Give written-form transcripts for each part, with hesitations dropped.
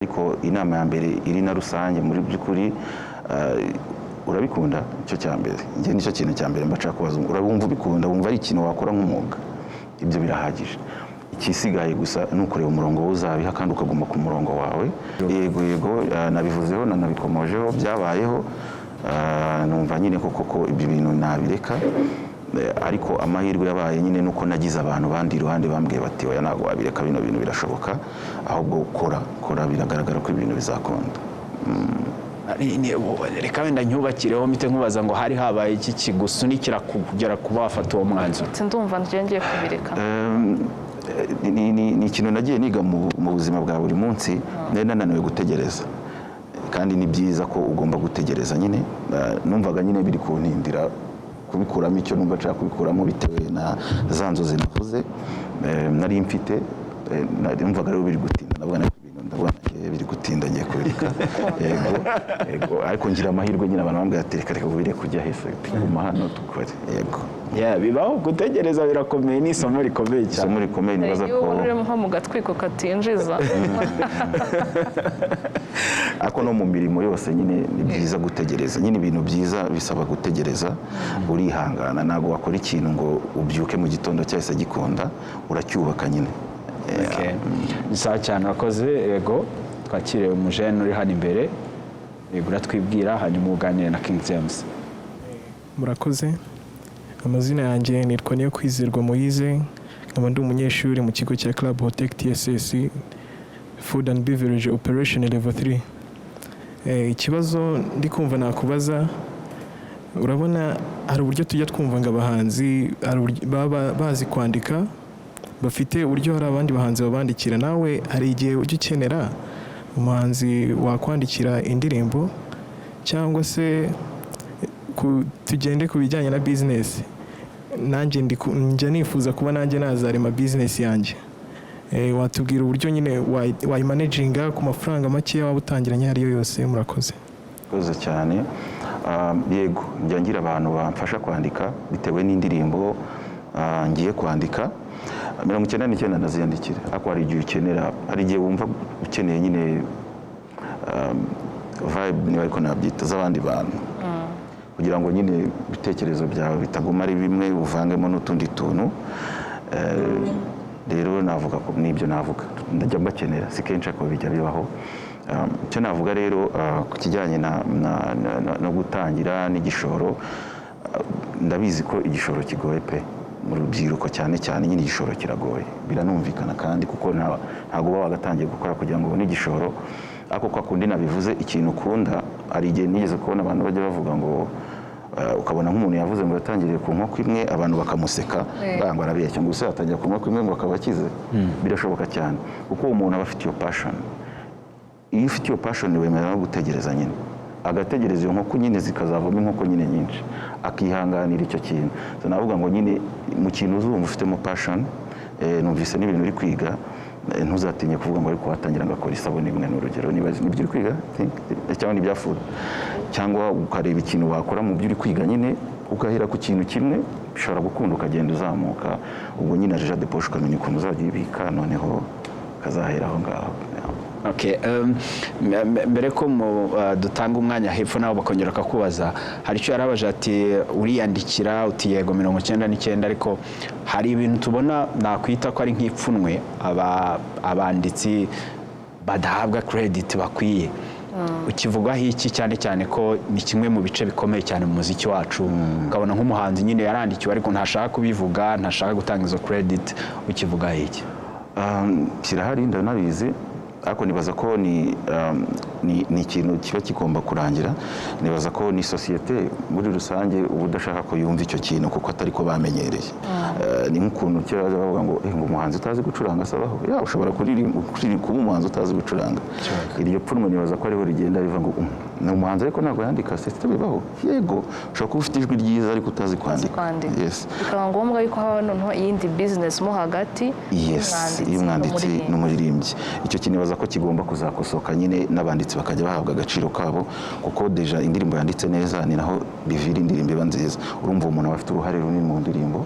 Ariko inama ya mbere iri na rusange muri by'ukuri, urabikunda? Icyo cya mbere, njye nicyo kintu cya mbere mba nshaka kubaza. Urabumva ubikunda, wumva ari ikintu wakora nk'umwuga, ibyo birahagije. Ikisigaye gusa ni ukureba umurongo wowe uzabiha kandi ukaguma ku murongo wawe. Yego, nabivuzeho, nanabikomojeho, byabayeho. Numva nyine koko ko ibyo bintu nabireka. Ariko amahirwe yabaye nyine nuko nagize abantu bandi iruhande bambwiye bati: "Oya, ntabwo wabireka, bino bintu birashoboka, ahubwo kora, kora, biragaragara ko ibintu bizakunda." Reka wenda nyubakireho, mpite nkubaza ngo hari habaye iki kigusunikira kugera kuba wafata uwo mwanzuro? Ati: "Ndumva njye ngiye kubireka." Ni ikintu nagiye niga mu buzima bwa buri munsi. Nari nananiwe gutegereza, kandi ni byiza ko ugomba gutegereza nyine. Numvaga nyine biri kuntindira kubikuramo icyo numva nshaka kubikuramo, bitewe na za nzozi navuze nari mfite. Numvaga rero biri gutinda, ndavuga ibintu, ndavuga ngiye biri gutinda, ngiye kubireka. Yego, ariko ngira amahirwe nyine, abantu bambwira ati: "Reka, reka, ubireke, kujya hese, guma hano dukore." Yego. Yeah, bibaho, gutegereza birakomeye, ni isomo rikomeye cyane. Isomo rikomeye, nibaza Iyo ko ubona uri nko mu gatwiko katinjiza. Ariko no mu mirimo yose nyine ni byiza gutegereza nyine. Ibintu byiza bisaba gutegereza, urihangana. Ntabwo wakora ikintu ngo ubyuke mu gitondo cyahise gikunda, uracyubaka nyine. Okay. Ni sawa cyane, urakoze. Yego, twakire umujene uri hano imbere. Yego, uratwibwira hanyuma uganire na King James. Murakoze. Amazina yanjye nitwa Niyo Kwizerwa Moise, nkaba ndi umunyeshuri mu kigo cya Club Hotel TSS, Food and Beverage Operation Level 3. Ikibazo ndi kumva nakubaza, urabona hari uburyo tujya twumva ngo abahanzi hari baba bazi kwandika, bafite uburyo hari abandi bahanzi babandikira. Nawe hari igihe ujya ukenera umuhanzi wakwandikira indirimbo, cyangwa se tugende ku bijyanye na business? Nanjye njya nifuza kuba nanjye nazarema business yanjye. Watubwira uburyo nyine wayimanaginga ku mafaranga make waba utangiranye ayo ari yo yose? Murakoze. Murakoze cyane. Yego, njya ngira abantu bamfasha kwandika bitewe n'indirimbo ngiye kwandika. 99 ndaziyandikira, ariko hari igihe ukenera, hari igihe wumva ukeneye nyine vibe, niba ariko nabyita, z'abandi bantu, kugira ngo nyine ibitekerezo byawe bitaguma ari bimwe, uvangemo n'utundi tuntu. Rero navuga ko n'ibyo navuga ndajya mbakenera, si kenshi ariko bijya bibaho. Icyo navuga rero ku kijyanye no gutangira n'igishoro, ndabizi ko igishoro kigoye pe mu rubyiruko cyane cyane. Nyine igishoro kiragoye, biranumvikana kandi, kuko ntabwo uba wagatangiye gukora kugira ngo ubone igishoro. Ariko kwa kundi nabivuze, ikintu ukunda, hari igihe nigeze kubona abantu bajya bavuga ngo ukabona nk'umuntu yavuze ngo yatangiriye ku nkoko imwe, abantu bakamuseka ngo arabeshya, ngo gusa yatangira ku nkoko imwe ngo akaba akize. Birashoboka cyane, kuko uwo muntu aba afite iyo passion. Iyo ufite iyo passion, wemera no gutegereza nyine, agategereza iyo nkoko nyine zikazavamo inkoko nyine nyinshi, akihanganira icyo kintu. So navuga ngo nyine mu kintu uzumva ufitemo passion, numvise n'ibintu uri kwiga, ntuzatinye kuvuga ngo ariko watangira ngakora isabune imwe, ni urugero, niba nibyo uri kwiga, think, cyangwa n'ibya food, cyangwa ukareba ikintu wakora mu byo uri kwiga nyine, ugahera ku kintu kimwe, bishobora gukunda, ukagenda uzamuka. Ubwo nyine argent de poche ukamenya ukuntu uzajya uyibika, noneho ukazahera aho ngaho. Yeah. Okay, mbere ko dutanga umwanya hepfo nabo bakongera bakakubaza, hari icyo yarabaje ati: "Uriyandikira?" Uti: "Yego, 99." Ariko hari ibintu tubona nakwita ko ari nk'ipfunwe, abanditsi badahabwa credit bakwiye. Ukivugaho iki, cyane cyane ko ni kimwe mu bice bikomeye cyane mu muziki wacu, ukabona nk'umuhanzi nyine yarandikiwe ariko ntashaka kubivuga, ntashaka gutanga izo credit? Ukivugaho iki? Kirahari, ndanabizi, ariko nibaza ko ni ikintu kiba kigomba kurangira. Nibaza ko ni sosiyete muri rusange uba udashaka ko yumva icyo kintu, kuko atari ko bamenyereye. Ni nk'ukuntu kera bajya bavuga ngo ngo umuhanzi utazi gucuranga asabaho ya ushobora kuririmba, kuba umuhanzi utazi gucuranga. Iryo pfunwe nibaza ko ariho rigenda riva, ngo ni umuhanzi ariko ntabwo yandika. Sisite bibaho, yego, ushobora kuba ufite ijwi ryiza ariko utazi kwandika. Kwandika. Yes. Bikaba ngombwa yuko haba noneho iyindi business mo hagati y'umwanditsi n'umuririmbyi. N'umuririmbyi. Icyo kintu nibaza ko kigomba kuzakosoka nyine, n'abanditsi bakajya bahabwa agaciro kabo, kuko déjà indirimbo yanditse neza ni naho bivira indirimbo iba nziza. Urumva uwo muntu aba afite uruhare runini mu ndirimbo,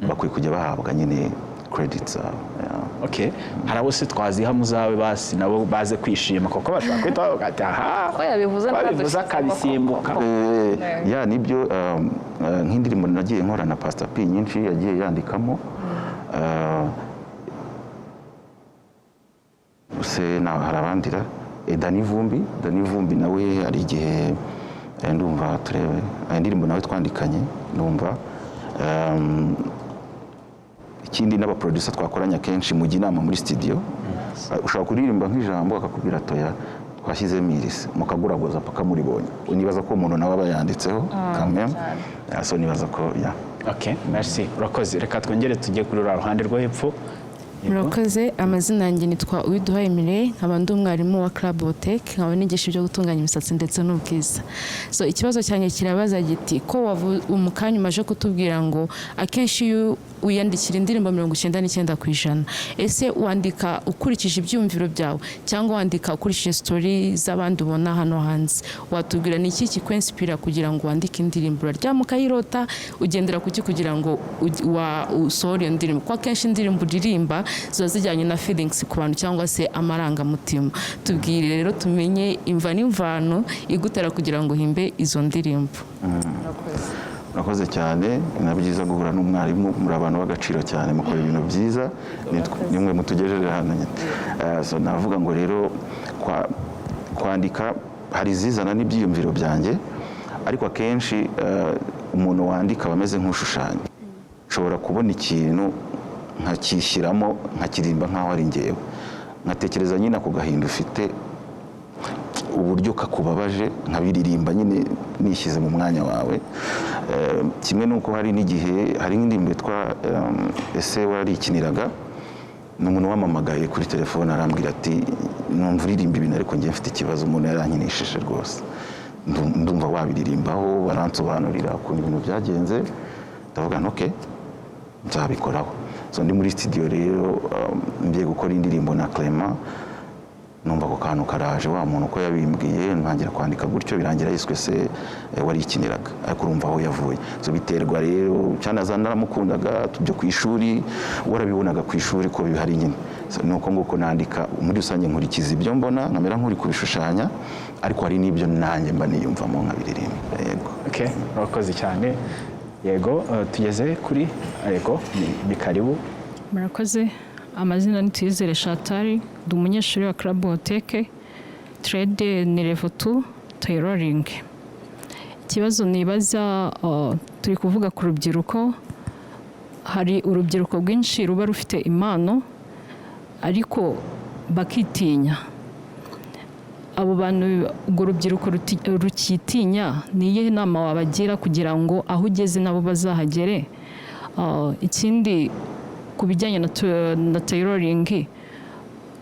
bakwiye kujya bahabwa nyine credit zabo. Yeah. Yeah. Okay, hari abo se twaziha muzabe basi nabo baze kwishima, kuko bashobora guhita bavuga ati aha, Ko yabivuze, babivuze ntadushyize akabisimbuka. Ya, nibyo, nk'indirimbo nagiye nkora na Pastor P nyinshi yagiye yandikamo. Se na hari abandira, Danny Vumbi, Danny Vumbi nawe hari igihe, ndumva turebe indirimbo nawe twandikanye, ndumva ikindi n'abaproducer twakoranye akenshi mujya inama muri studio. Ushobora kuririmba nk'ijambo akakubwira toya twashyizemo irisi, mukaguraguza paka muribonye. Nibaza ko umuntu nawe aba yanditseho quand même. So nibaza ko ya. Okay, merci, urakoze. Reka twongere tujye kuri ruriya ruhande rwo hepfo. Yego. Murakoze. Amazina yanjye nitwa Uwiduhaye Mireille, nkaba ndi umwarimu wa Club Botech, nkaba nigisha ibyo gutunganya imisatsi ndetse n'ubwiza. So ikibazo cyanjye kirabaza giti: ko mu kanya umaje kutubwira ngo akenshi iyo wiyandikira indirimbo 99%, ese wandika ukurikije ibyiyumviro byawe cyangwa wandika ukurikije story z'abandi ubona hano hanze? Watubwira ni iki kikwinspira kugira ngo wandike indirimbo? Uraryama ukayirota? Ugendera kuki kugira ngo usohore iyo ndirimbo? Kuko akenshi indirimbo uririmba ziba zijyanye na feelings ku bantu cyangwa se amarangamutima. Tubwire rero tumenye imva n'imvano igutera kugira ngo uhimbe izo ndirimbo. Murakoze cyane. Ni na byiza guhura n'umwarimu. Muri abantu b'agaciro cyane, mukora ibintu byiza, nimwe mutugejeje hano nyine. So navuga ngo rero kwandika hari izizana n'ibyiyumviro byanjye, ariko akenshi umuntu wandika aba ameze nk'ushushanya. Nshobora kubona ikintu nkakishyiramo, nkakiririmba nk'aho ari ngewe, nkatekereza nyine ako gahinda ufite, uburyo kakubabaje, nkabiririmba nyine nishyize mu mwanya wawe. Kimwe n'uko hari n'igihe hari nk'indirimbo yitwa "Ese Warikiniraga". Ni umuntu wamamagaye kuri telefone arambwira ati: "Numva uririmba ibintu, ariko njye mfite ikibazo, umuntu yarankinishije rwose. Ndumva wabiririmbaho." Baransobanurira ukuntu ibintu byagenze, ndavuga nti: "Okay, nzabikoraho." So ndi muri studio rero, ngiye gukora indirimbo na Clement, numva ako kantu karaje, wa muntu uko yabimbwiye, ntangira kwandika gutyo, birangira yiswe "Se Warikiniraga". Ariko urumva aho yavuye. So biterwa rero cyane aza naramukundaga, tujya ku ishuri, warabibonaga ku ishuri ko bihari nyine. So, ni uko nguko nandika muri rusange, nkurikiza ibyo mbona, nkamera nk'uri kubishushanya, ariko hari n'ibyo nanjye mba niyumvamo nkabiririmba, yego. Okay, urakoze cyane. Yego, tugeze kuri, yego, ni karibu. Murakoze. Amazina ni Tuyizere Shatari, ndi umunyeshuri wa Club Hoteke, trade ni level 2 tailoring. Ikibazo nibaza, turi kuvuga ku rubyiruko, hari urubyiruko rwinshi ruba rufite impano ariko bakitinya. Abo bantu, urwo rubyiruko rukitinya, ni iyihe nama wabagira kugira ngo aho ugeze nabo bazahagere? Ikindi ku bijyanye na tailoring,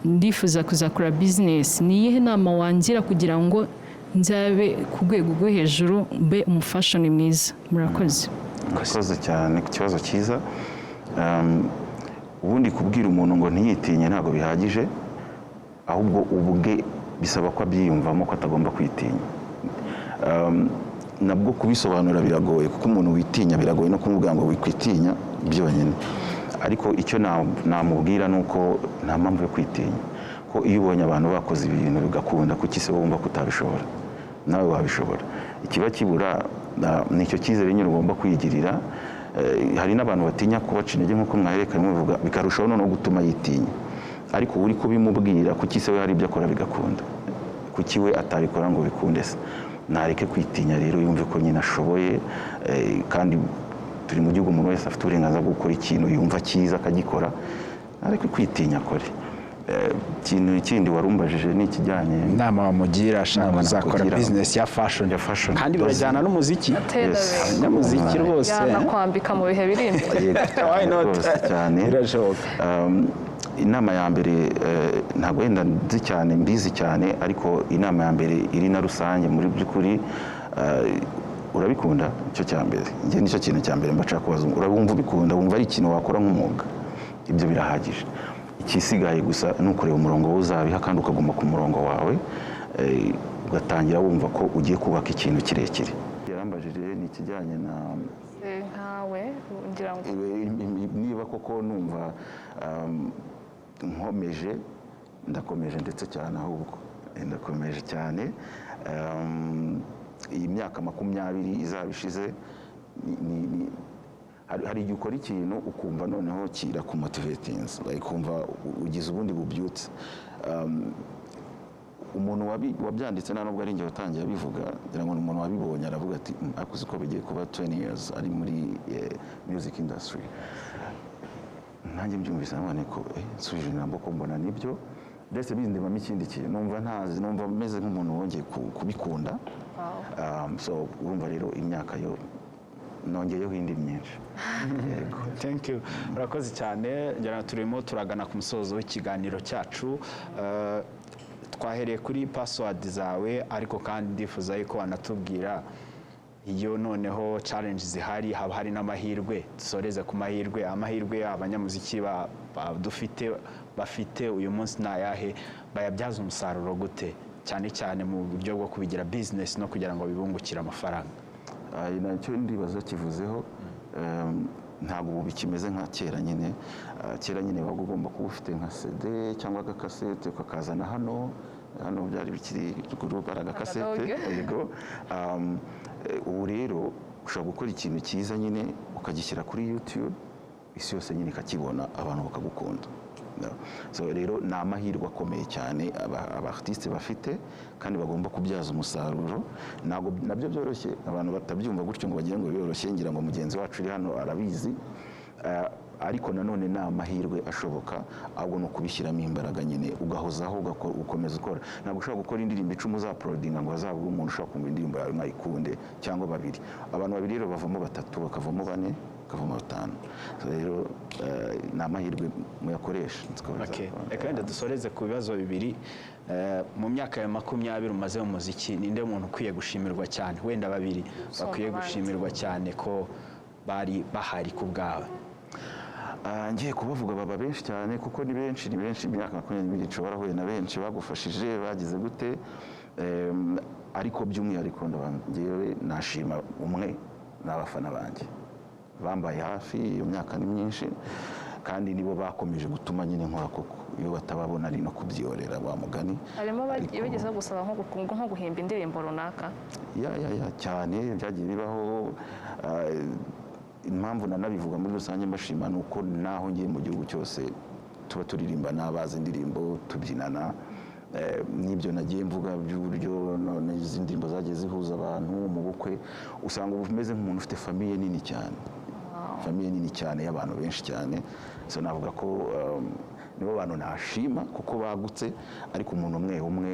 ndifuza kuzakora business. Ni iyihe nama wangira kugira ngo nzabe ku rwego rwo hejuru, mbe umufashion mwiza? Murakoze. Murakoze cyane ku kibazo cyiza. Ubundi kubwira umuntu ngo ntiyitinye ntabwo bihagije, ahubwo ubwe bisaba ko abyiyumvamo ko atagomba kwitinya. Nabwo kubisobanura biragoye, kuko umuntu witinya biragoye no kumubwira ngo wikwitinya byonyine. Ariko icyo namubwira ni uko nta mpamvu yo kwitinya, ko iyo ubonye abantu bakoze ibintu bigakunda, kuki se wumva ko utabishobora? Nawe wabishobora. Ikiba kibura ni icyo cyizere nyine ugomba kwigirira. Hari n'abantu batinya kubaca intege nk'uko mwaherekanye mubivuga, bikarushaho noneho gutuma yitinya. Ariko uri kubimubwira, kuki se we hari ibyo akora bigakunda, kuki we atabikora ngo bikunde? Se nareke kwitinya rero, yumve ko nyine ashoboye. Kandi turi mu gihugu umuntu wese afite uburenganzira bwo gukora ikintu yumva cyiza akagikora. Nareke kwitinya, akore. Ikintu kindi warumbajije ni ikijyanye Inama wamugira ashaka Inama kuzakora nakugira. business ya fashion. Ya fashion. Kandi birajyana n'umuziki. Yes. N'umuziki rwose. Yanakwambika mu bihe biri imbere. Yego, Why not? rwose cyane. Birashoboka. Inama ya mbere, ntabwo wenda nzi cyane, mbizi cyane, ariko inama ya mbere iri na rusange muri by'ukuri, urabikunda? Icyo cya mbere, njye nicyo kintu cya mbere mba nshaka kubaza: urabumva ubikunda, wumva ari ikintu wakora nk'umwuga? Ibyo birahagije. Ikisigaye gusa ni ukureba umurongo wowe uzabiha, kandi ukaguma ku murongo wawe, ugatangira wumva ko ugiye kubaka ikintu kirekire. Yarambajije ni ikijyanye na Nkawe ngira ngo niba koko numva Nkomeje, ndakomeje ndetse cyane, ahubwo ndakomeje cyane. Iyi myaka 20 izaba ishize, hari igihe ukora ikintu ukumva noneho kirakumotivatinze, like ukumva ugize ubundi bubyutse. Umuntu wabyanditse, nta nubwo ari njye watangiye abivuga, ngira ngo ni umuntu wabibonye, aravuga ati: Ariko uzi ko bigiye kuba 20 years ari muri music industry?" Nanjye mbyumvise nabonye ko nsubije ijambo ko mbona nibyo, ndetse bindemamo ikindi kintu, numva ntazi, numva meze nk'umuntu wongeye kubikunda. So urumva rero imyaka yo nongeyeho indi myinshi, yego. Thank you, urakoze cyane. Ngira ngo turimo turagana ku musozo w'ikiganiro cyacu. Twahereye kuri password zawe, ariko kandi ndifuza yuko wanatubwira iyo noneho challenge zihari, haba hari n'amahirwe. Dusoreze ku mahirwe. Amahirwe abanyamuziki dufite bafite uyu munsi ni ayahe? Bayabyaza umusaruro gute, cyane cyane mu buryo bwo kubigira business no kugira ngo bibungukire amafaranga? Ah, nacyo ndibaza kivuzeho. Ntabwo ubu bikimeze nka kera nyine. Ah, kera nyine wabaga ugomba kuba ufite nka CD cyangwa agakasete ukakazana hano. Hano byari bikiri ruguru, bari agakasete. Analogue. Yego. Ubu rero ushobora gukora ikintu cyiza nyine ukagishyira kuri YouTube, isi yose nyine ikakibona, abantu bakagukunda. No. So rero ni amahirwe akomeye cyane aba artiste bafite kandi bagomba kubyaza umusaruro. Ntabwo nabyo byoroshye, abantu batabyumva gutyo ngo bagire ngo biroroshye. Ngira ngo mugenzi wacu uri hano arabizi. Ariko nanone ni amahirwe ashoboka, ahubwo ni ukubishyiramo imbaraga nyine, ugahozaho, ugakomeza ukora. Ntabwo ushobora gukora indirimbo 10 uzauploadinga ngo hazabure umuntu ushobora kumva indirimbo yawe mwayikunde, cyangwa babiri. Abantu babiri rero bavamo batatu, bakavamo bane, bakavamo batanu. So rero ni amahirwe, muyakoresha. Nzi ko Okay. bizakora. Reka wenda dusoreze ku bibazo bibiri. Mu myaka ya 20 umaze mu muziki, ninde muntu ukwiye gushimirwa cyane? Wenda babiri bakwiye abandi. gushimirwa cyane ko bari bahari ku bwawe. Ah, ngiye kubavuga baba benshi cyane, kuko ni benshi, ni benshi. Imyaka 22 nshobora huye na benshi bagufashije, bagize gute. Ariko by'umwihariko ngewe nashima umwe, ni abafana banjye bambaye hafi. Iyo myaka ni myinshi, kandi nibo bakomeje gutuma nyine nkora koko. Iyo batababona ari no kubyiyorera wa mugani. Harimo Ariko bageze gusaba nko guhimba indirimbo runaka? Ya, cyane, byagiye bibaho. Ah, impamvu nanabivuga muri rusange mbashima ni uko naho ngiye mu gihugu cyose tuba turirimba n'abazi indirimbo, tubyinana. N'ibyo nagiye mvuga by'uburyo none izi ndirimbo zagiye zihuza abantu mu bukwe, usanga uba umeze nk'umuntu ufite famille nini cyane, famille nini cyane y'abantu benshi cyane. So navuga ko nibo bantu nashima kuko bagutse, ariko umuntu umwe umwe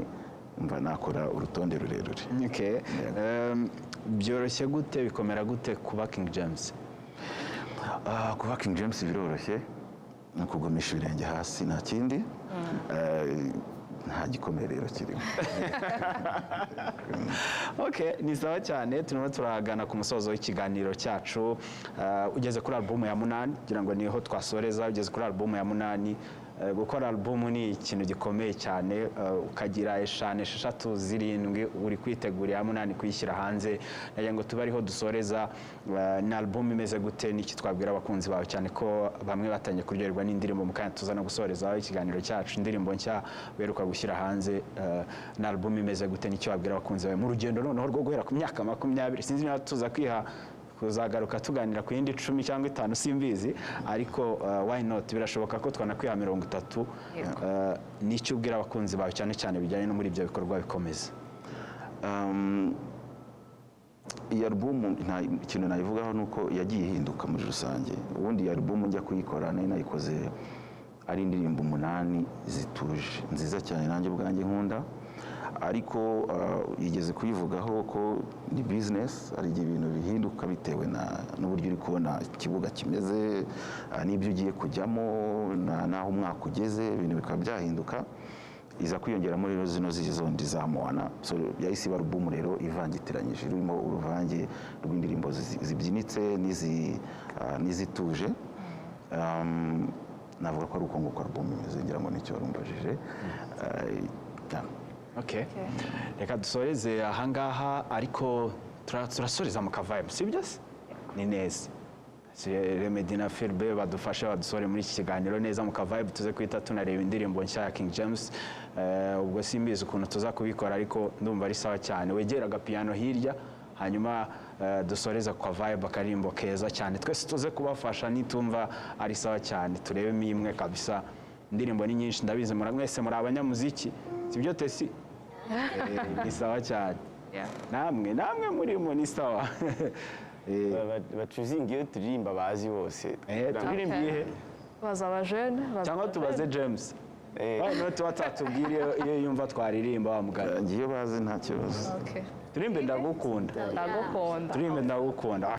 mva nakora urutonde rurerure. Okay. Byoroshye gute, bikomera gute kuba King James? Ah, kuba King James biroroshye, ni ukugumisha ibirenge hasi, nta kindi. Nta gikomere rero kirimo. Okay, ni sawa cyane. Turimo turagana ku musozo w'ikiganiro cyacu. Ugeze kuri albumu ya munani, kugira ngo niho twasoreza. Ugeze kuri albumu ya munani. Gukora albumu ni ikintu gikomeye cyane, ukagira eshanu, esheshatu, zirindwi, uri kwitegura iya munani kuyishyira hanze. Nagira ngo tube ariho dusoreza. Ni albumu imeze gute? N'iki twabwira abakunzi bawe, cyane ko bamwe batangiye kuryoherwa n'indirimbo mu kanya tuza no gusorezaho ikiganiro cyacu, indirimbo nshya weruka gushyira hanze? Ni albumu imeze gute? N'icyo wabwira abakunzi bawe mu rugendo noneho rwo guhera ku myaka 20? Sinzi niba tuza kwiha kuzagaruka tuganira ku yindi 10 cyangwa 5, simbizi, ariko why not, birashoboka ko twanakwiha 30. N'icyo ubwira abakunzi bawe, cyane cyane bijyanye no muri ibyo bikorwa bikomeza? Iyi alubumu nta ikintu nayivugaho, ni uko yagiye ihinduka muri rusange. Ubundi iyi alubumu njya kuyikora nari nayikoze ari indirimbo umunani zituje, nziza cyane, nanjye ubwanjye nkunda. Ariko yigeze kuyivugaho ko ni business, hari igihe ibintu bihinduka bitewe n'uburyo uri kubona ikibuga kimeze, n'ibyo ugiye kujyamo, n'aho umwaka ugeze, ibintu bikaba byahinduka. Iza kwiyongeramo rero zino zindi za Moana. So yahise iba alubumu rero ivangitiranyije, irimo uruvange rw'indirimbo zibyinitse n'izituje. Navuga ko ari uko nguko alubumu imeze, ngira ngo nicyo warumbajije. Yeah. Okay. Reka dusoreze ahangaha, ariko turasoreza mu ka vibe, sibyo se? Ni neza. Remedy na Philbe badufashe badusore muri iki kiganiro neza mu ka vibe, tuze kwita tunareba indirimbo nshya ya King James. Ubwo simbizi ukuntu tuza kubikora, ariko ndumva ari sawa cyane. Wegera agapiyano hirya, hanyuma dusoreze kwa vibe, akarimbo keza cyane, twese tuze kubafasha. Nitumva ari sawa cyane, turebemo imwe kabisa. Indirimbo ni nyinshi, ndabizi mwese muri abanyamuziki, sibyo Tesi? Ni sawa cyane. Namwe murimo ni sawa. Bacuzinga iyo turirimba bazi bose. Turirimba iyihe? Baza abajene. Cyangwa tubaze James. Noneho tuba tatubwira iyo yumva twaririmba wa mugani. Njye iyo bazi nta kibazo. Okay. Turirimbe "Ndagukunda". Ndagukunda. Turirimbe "Ndagukunda".